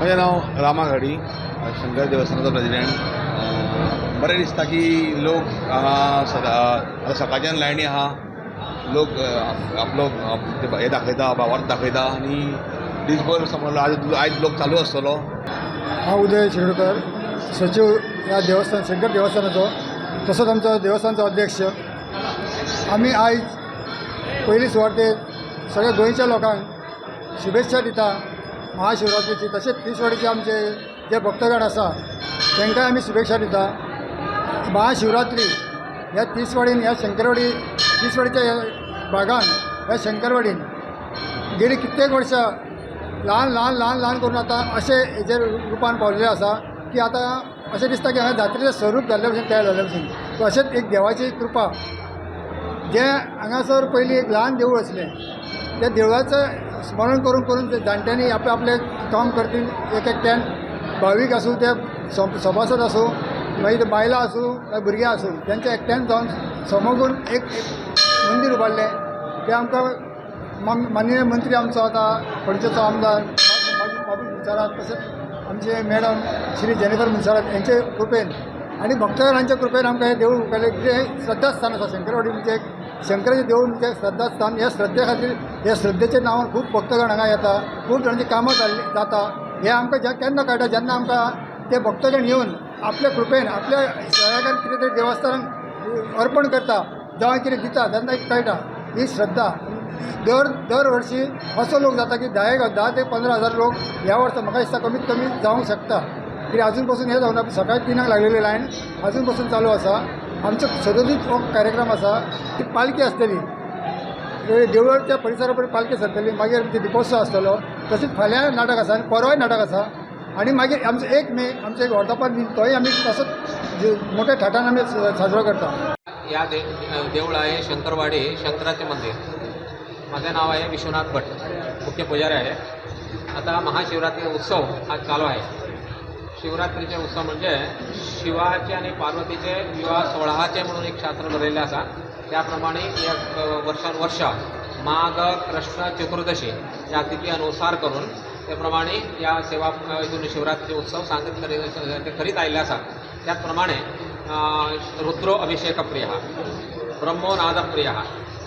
म्हजें नांव रामा घाडी, शंकर देवस्थानाचो प्रेजिडेंट. बरें दिसता की लोक हांगा सदा आतां सकाळच्यान लायनी आहा. लोक आपलो हें दाखयता, भावार्थ दाखयता आनी दीसभर समज आज आयज लोक चालू आसतलो. हांव उदय शिरोडकर, सचिव ह्या देवस्थान, शंकर देवस्थानाचो, तसोच आमचो देवस्थानचो अध्यक्ष. आमी आयज पयली सुवातेर सगळ्या गोंयच्या लोकांक शुभेच्छा दिता महाशिवरात्रीची. तशेंच तिसवाडीचे आमचे जे भक्तगण आसा, तांकांय आमी शुभेच्छा दिता. महाशिवरात्री ह्या तिसवाडीन, ह्या शंकरवाडी, तिसवाडीच्या ह्या भागान, ह्या शंकरवाडीन गेली कित्येक वर्सां ल्हान ल्हान ल्हान ल्हान करून आतां अशें हेजेर रुपान पावलेलें आसा की आतां अशें दिसता की हांगा जात्रेचें स्वरूप जाल्ले भशेन, तयार जाल्ले भशेन. अशेंच एक देवाची कृपा, जें हांगासर पयलीं एक ल्हान देवूळ आसलें, त्या देवळाचें स्मरण करून करून ते जाणट्यांनी आपलें आपलें काम करपी एक एकट्यान, भावीक आसूं, ते सभासद आसूं, मागीर ते बायलां आसूं, मागीर भुरगीं आसूं, तेंच्या एकट्यान जावन समगून एक एक मंदीर उबारलें. तें आमकां माननीय मंत्री, आमचो आतां पणजेचो आमदार बाबू मुनसेरात, तशेंच आमचे मॅडम श्री जेनिफर मुनसेरात यांचे कृपेन आनी भक्तगणांच्या कृपेन आमकां हें देवूळ उबारलें. कितें हें श्रद्धास्थान आसा. शंकरवाडी म्हणजे एक शंकराचें देवूळ म्हणजे श्रद्धास्थान. ह्या श्रद्धे खातीर, ह्या श्रद्धेच्या नांवान खूब भक्तगण हांगा येता, खूब जाणांची कामां जाल्लीं जाता. हें आमकां केन्ना कळटा? जेन्ना आमकां ते भक्तगण येवन आपल्या कृपेन, आपल्या सहयोगान कितें तरी देवस्थानाक अर्पण करता, जावं कितें दिता, तेन्ना एक कळटा ही श्रद्धा. दर दर वर्सी असो लोक जाता की 10 ते 15 हजार लोक ह्या वर्सा म्हाका दिसता कमीत कमी जावंक शकता. कित्याक अजून पसून हें जावना. सकाळी 3ांक लागलेली लायन अजून पसून चालू आसा. आमचो सदोदीत हो कार्यक्रम आसा. ती पालखी आसतली, देवळाच्या परिसरा पर्यंत पालखी सरतली, मागीर आमचो दिपोत्सव आसतलो. तशेंच फाल्यां नाटक आसा आनी परवाय नाटक आसा आनी मागीर आमचो 1 मे आमचो एक वर्धापन दीन, तोय आमी तसोच मोठ्या थाटान आमी साजरो करता. या देऊळ आहे शंकरवाडी, शंकराचे मंदिर. माझे नाव आहे विश्वनाथ भट, मुख्य पुजारी आहे. आता महाशिवरात्री उत्सव आज चालू आहे. शिवरात्रीचे उत्सव म्हणजे शिवाचे आणि पार्वतीचे विवाह सोहळाचे म्हणून एक शास्त्र बरयलें आसा. त्याप्रमाणे या वर्षानुवर्ष माघ कृष्ण चतुर्दशी या तिथी अनुसार करून त्याप्रमाणे या सेवा हितून शिवरात्रीचे उत्सव सांगत ते करीत आयिल्ले आसा. त्याचप्रमाणे रुद्रो अभिषेकप्रिय, ब्रह्मो नादप्रिय,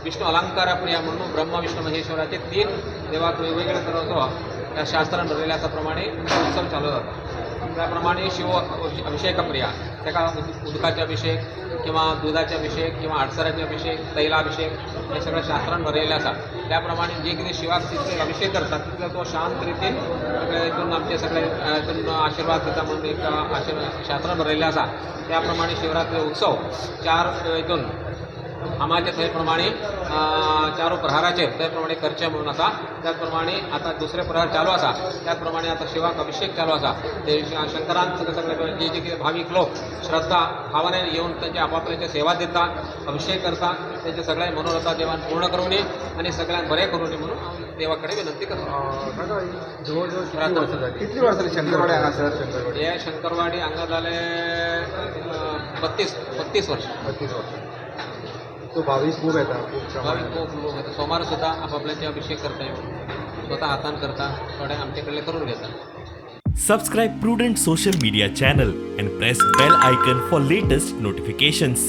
विष्णू अलंकारप्रिय म्हणून ब्रह्म, विष्णू, महेश्वराचे तीन देवाक वेगवेगळे तरेचो त्या शास्त्रान बरयलें आसा प्रमाणे उत्सव चालू जाता. त्याप्रमाणे शिव अभिषेकप्रिया, ताका उदकाचे अभिषेक किंवा दुधाचे अभिषेक किंवा आडसराचे अभिषेक, तैलाभिषेक हे सगळें शास्त्रान बरयलें आसा. त्या प्रमाणे जे कितें शिवाक तितले अभिषेक करतात, तितले तो शांत रितीन सगळे हितून आमचे सगळे हितून आशिर्वाद दिता म्हणून एक आशिर्वाद शास्त्रान बरयल्लें आसा. त्या प्रमाणे शिवरात्री उत्सव चार हितून आमाचे थंय प्रमाणे चारू प्रहाराचेर थंय प्रमाणे करचें म्हणून आसा. त्याच प्रमाणे आतां दुसरे प्रहार चालू आसा. त्याच प्रमाणे आतां शिवाक अभिषेक चालू आसा. ते शंकरान सगळे सगळे जे जे कितें भावीक लोक श्रद्धा भावनेन येवन तांचे आपापल्याचे सेवा दिता, अभिषेक करता, तेंचे सगळे मनोरथा देवान पूर्ण करूं दी आनी सगळ्यांक बरें करूं दी म्हणून हांव देवा कडेन विनंती करता. काका, जवळ जवळ कितली वर्सां जाली? कितली वर्सां जाली शंकरवाडी हांगासर, शंकरवाडी? हे शंकरवाडी हांगा जाले 32 वर्सां. 32 वर्सां. सो भावीक खूब येता, खूब भावीक प्रमाणात. खूब लोक येता. सोमार सुद्दां आपापल्याचे अभिषेक करता येवन, स्वता हातान करता, थोडे आमचे कडले करून घेता. Subscribe Prudent Social Media channel and press bell icon for latest notifications.